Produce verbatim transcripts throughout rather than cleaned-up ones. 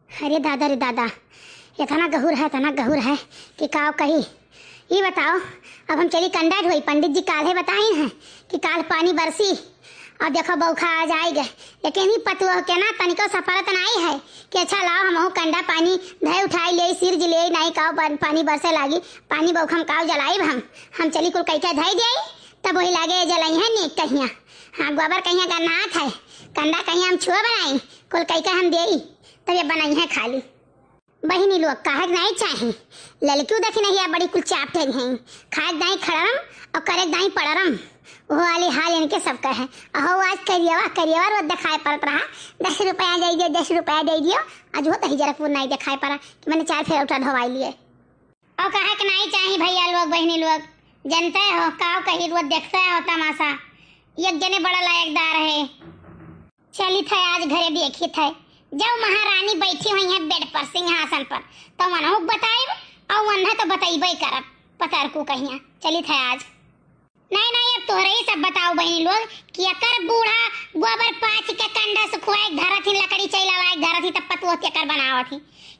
अरे दादा रे दादा, इतना गहुर है, इतना गहुर है कि काव कही। ई बताओ, अब हम चली कंडा ढोई, पंडित जी काल्हे बताइन है कि काल पानी बरसी और देखो बौखा आ जाएगा। लेकिन ई पतुआ के ना तनिको सफरत नाई है कि अच्छा लाओ हमहू कंडा पानी धए उठाई ले, सिर जिले नाई काव पा-, पानी बरसे लागी, पानी बौखा हम काव जलाइब हम। हम चली कुल कइके धई देई, तब वही लागे जलइहैं नीक कहिया। हाँ, गोबर कहिया गन्हात है, कंडा कहिया हम छुआ बनाई, कुल कइके हम देई, तब ये बनइहैं खाली। बहिनी लोग, काहे के नाई चाही? ललकियो देखी नहीं है, बड़ी कुल चाप ठेरी हैं। खाए के दाई खड़रम और करे के दाई पड़रम। वो वाली हाल इनके सबका है। अहो, आज करियवा, करियवा रोज दिखाई पड़त रहा, "दस रुपया दे दियो, दस रुपया दे दियो।" आज वो तही जरा पूर नाई दिखाई पड़ा कि मैंने चार फेर उठा धोवाई लिए। और काहे के नाई चाही भैया लोग, बहिनी लोग, जनते हो, काव कही रोज देखते हो तमाशा। एक जने बड़ा लायकदार है। चलित है आज घरे देखित है, जब महारानी बैठी हुई है बेड पर सिंहासन पर, तो मनहुक बताइब और वन्हे तो बतइबे करब, पतरकू कहिया। चलित है आज। नहीं, नहीं, अब तोहरे ही सब बताओ बहिनी लोग कि एकर बूढ़ा गोबर पाथि के कंडा सुखवाए धरत ही, लकड़ी चैलावाए धरत ही, तब पतोह के एकर बनावत ही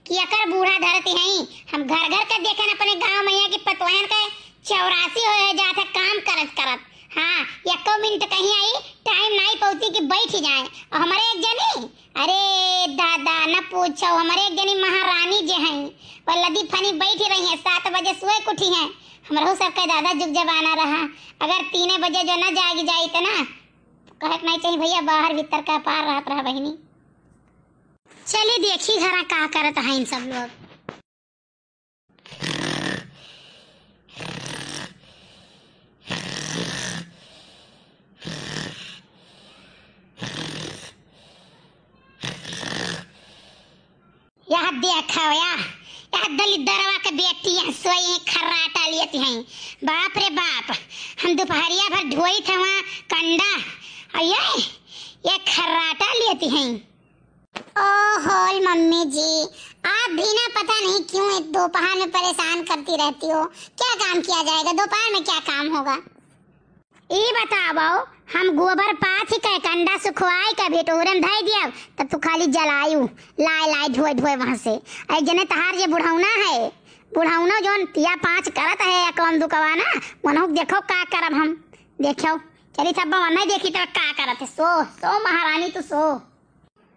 कि एकर बूढ़ा धरत ही। हम घर घर के देखेन अपने गाँव में यहाँ कि पतोहन के चौरासी हो जात है काम करत करत। हाँ, एको मिनट कहीं आई टाइम नहीं पहुँची कि बैठ जाए। और हमारे एक जनी, अरे दादा, न पूछो, हमारे एक जनी महारानी जे हैं, वो लदी फनी बैठी रही हैं, सात बजे सोए के उठी हैं। हमरहू सबके दादा जुग जमाना रहा, अगर तीने बजे जो न जाग जाई त ना, कहे के नहीं चाहिए भैया, बाहर भीतर का पार रहत रहा बहिनी। चली देखी घरा का करत हैं इन सब लोग। यह देखो या, यह दलिद्दरवा के बेटी है, सोई खर्राटा लेती हैं। बाप रे बाप, हम दुपहरिया भर ढोई थे वहाँ कंडा, और ये, ये खर्राटा लेती हैं। ओ होल मम्मी जी, आप भी ना पता नहीं क्यों इस दोपहर में परेशान करती रहती हो। क्या काम किया जाएगा दोपहर में, क्या काम होगा? ई बतावो, हम गोबर पाथि के कंडा सुखवाई के भी टोहरे में धई दियब, तब तू खाली जलायू, लाए लाए ढोए ढोए वहाँ से। अरे जने तहार जे बुढ़ौना है, बुढ़ौना जौन तिया पाँच करत है या कौन दुकवा ना, मनहुक देखो का करब हम, देखो। चली सब बवन नहीं देखी तो का करत है, सो, सो महारानी तू सो।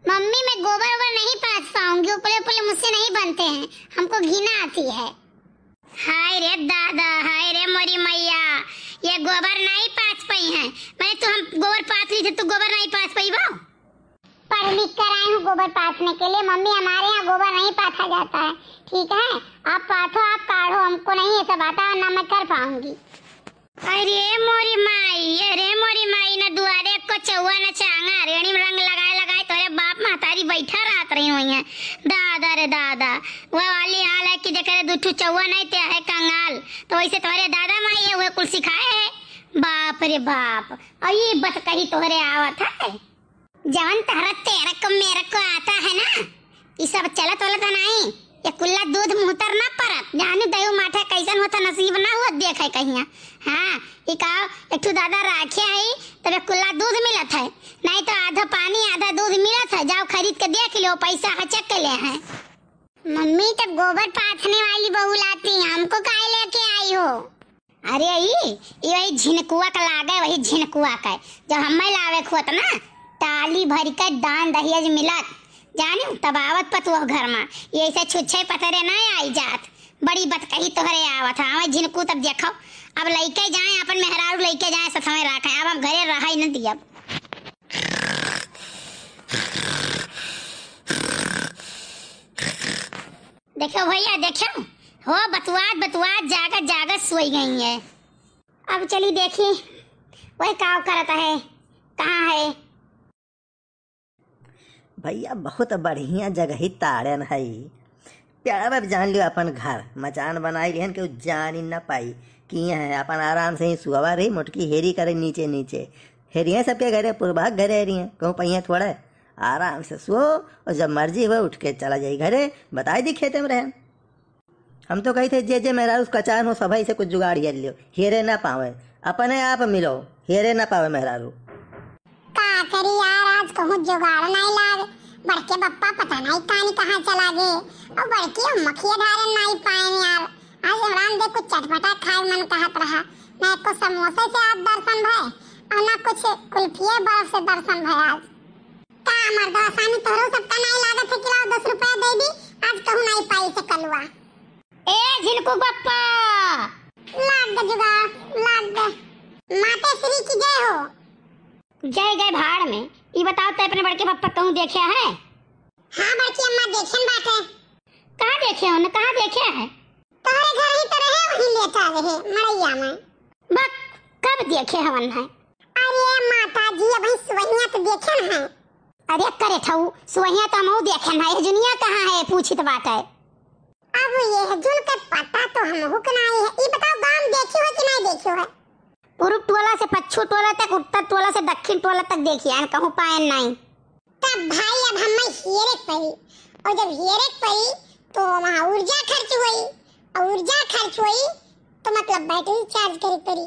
मम्मी, मैं गोबर ओबर नहीं पाथ पाऊंगी, उपले उपले मुझसे नहीं बनते हैं, हमको घिना आती है। हाय रे दादा, हाय रे मोरी मैया, ये गोबर नहीं पाथ पई हैं। मैंने तो हम गोबर पाथ ली थी, तू गोबर नहीं पाथ पई बो? पढ़ लिख कर आई हूँ गोबर पाथने के लिए मम्मी, हमारे यहाँ गोबर नहीं पाथा जाता है, ठीक है? आप पाथो, आप काढ़ो, हमको नहीं ये सब आता और ना मैं कर पाऊंगी। अरे मोरी माई, अरे मोरी माई, न दुआरे को चौवा न चांगा, रेड़ी में रंग लगाए लगाए तोरे बाप महतारी बैठा रहत रही हुई हैं। दादा रे दादा, वह वाली हाल है कि जेकरे दू ठू चौवा नहीं ते है कंगाल, तो वैसे तोरे दादा माई है, वह कुल सिखाए है। बाप रे बाप, और ये बत कही तोहरे आवत है। जवन तहरा तेरे को मेरे को आता है ना, ई सब चलत वलत है नहीं। ये कुल्ला दूध मुहतर ना परत। जाने दयू माठे कैसन होता नसीब ना हुआ देखे कहिया। हाँ, ई का एक ठू दादा राखे है, तबे कुल्ला दूध मिलत है। नहीं तो आधा पानी आधा दूध मिलत है। जाओ खरीद के देख लो, पैसा हचक के ले हैं। मम्मी, तब गोबर पाथने वाली बहू लाती, हमको काहे लेके आई हो? अरे ई, ई वही झिनकुआ का लागे, वही झिनकुआ का। जब हमें लावे के होत ना, टाली भर के दान दहेज मिलत, जानियो, तब आवत पतोह घर में। ये ऐसे छुच्छे पतरे ना आई जात। बड़ी बतकही तोहरे आवत है। आवे झिनकू तब देखो, अब लइके जाए, अपन मेहरारू लइके जाए, सथवे रखे। अब हम घरे रहा ही न दियब। देखो भैया, देखो, हो बतुआत बतुआत जागत जागत सोई गई है। अब चली देखी, वही काव करत है, कहाँ है? भैया, बहुत बढ़िया जगही ताड़न है। प्यारा बाप जान लियो अपन घर, मचान बनाई लिहन, केहू जान ही ना पाई। कि है अपन आराम से ही सुअवा रही, मोटकी हेरी करे नीचे नीचे। हेरिया सबके घरे, पुरबा के घरे हेरिया, कहूँ पहिया थोड़ा है। आराम से सो और जब मर्जी हुआ उठ के चला जाई घरे, बताई दी खेते में रहे। हम तो कही थे जे जे मेहरारू कचान हो सभई से कुछ जुगाड़ हेर लियो, हेरे ना पावे, अपने आप मिलो, हेरे ना पावे मेहरारू। का करी यार, आज कहूँ जुगाड़ नहीं लाग, बड़के बप्पा पता नाहीं कानी कहाँ चला गए। और बड़की अम्मा खिया धारन नाहीं पाएन यार। आज हमरान दे कुछ चटपटा खाए मन कहत रहा। ना एको समोसे से आज दर्शन भय, और ना कुछ कुल्फिए बर्फ से दर्शन भय आज। का मर्दवा सानी तोहरो सबका नाहीं लागत है कि लाओ दस रुपया दे दी, आज कहूँ नाहीं पाई से कलुआ। ए झिनकू बप्पा। लाग ग जुगाड़, लाग ग। माता श्री की जय हो। जय गए भाड़ में। ई बताओ, तै अपने बड़के बप्पा कहूँ देखे है? हाँ बड़की अम्मा, देखेन बाटे। कहाँ देखे हो न, कहाँ देखे है? तोहरे घर ही तो रहे, वहीं लेटा रहे, मड़ैया में। बक, कब देखे हवन है? अरे माता जी, अबहीं सुबहिया तो देखेन है। अरे करे ठऊ, सुबहिया तो हमहू देखेन है, ये जुनिया कहाँ है, पूछित बाटे। अब ये जुन के पता तो हमहू के नाहीं है। ई बताओ, गाँव देखियो है कि नाहीं देखियो है? पूरब टोला से पच्छू टोला तक, उत्तर टोला से दक्षिण टोला तक देखिए, कहूँ पाएन नाहीं। तब भाई अब हमें हियरे के पड़ी, और जब हियरे के पड़ी तो वहाँ ऊर्जा खर्च हुई, और ऊर्जा खर्च हुई तो मतलब बैटरी चार्ज करे के पड़ी।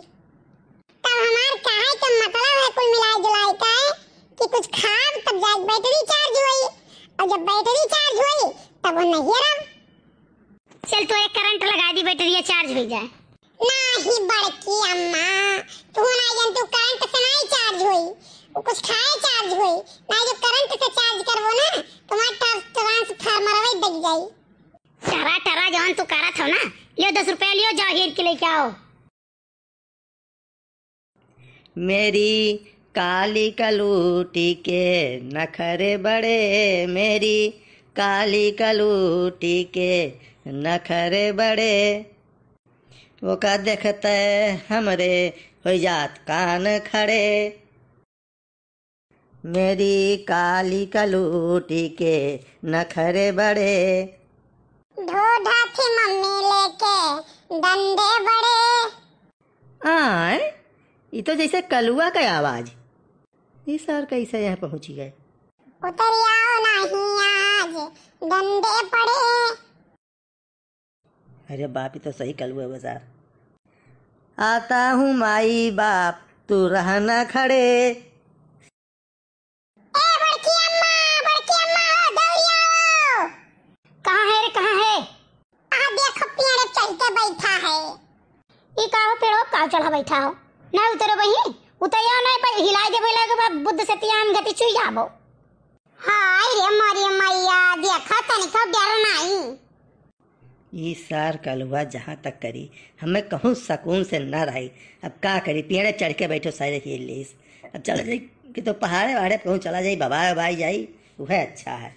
तब हमार कहे के मतलब है कुल मिलाए जुलाए के कि कुछ खाब तब जाके बैटरी चार्ज हुई, और जब बैटरी चार्ज हुई तब वो नहीं रहा। चल तो एक करंट लगा दी, बैटरिया चार्ज हो जाए। नाही बड़की अम्मा, तू ना जन तू करंट से नहीं चार्ज होई, वो कुछ खाए चार्ज होई, नहीं जो करंट से चार्ज करबो ना, तुम्हारा ट्रांस-, ट्रांसफार्मर वही दग जाई। टरा टरा जौन तू करत हो ना, लियो दस रुपया लियो, जाओ हेर के लेके आओ। मेरी काली कलूटी के नखरे बड़े, मेरी काली कलूटी के नखरे बड़े, ओका देखते हमरे हो जात कान खड़े। मेरी काली कलूटी के नखरे बड़े। ढोढा थी मम्मी लेके डंडे बड़े। आय, ई तो जैसे कलुआ के आवाज। ई सार कैसे यहाँ पहुँची गए? उतरियाओ नहीं आज डंडे पड़े। अरे बाप, ई तो सही कलुआ बा सार। आता हूँ माई बाप, तू रहना खड़े। ए बड़की अम्मा, बड़की अम्मा हो, दौड़ी आओ। कहाँ है रे, कहाँ है? आ देखो, पेड़ चढ़ के बैठा है। ई का हो, पेड़वा का चढ़ा बैठा हो? ना उतरो बही, उतरिया ना, पर हिलाई देबे लगे बा, बुद्ध सतियान गति चुई जाबो। हाय रे मोरी मैया, देखो तनिको डर नाई। ई सार कलुआ जहाँ तक करी, हमें कहूँ सकून से न रही। अब का करी, पेड़े चढ़ के बैठो सारे हिल लेस। अब चला जाई कि तो पहाड़े वहाड़े कहूँ चला जाई, बबाए बबाए जाई, वह अच्छा है।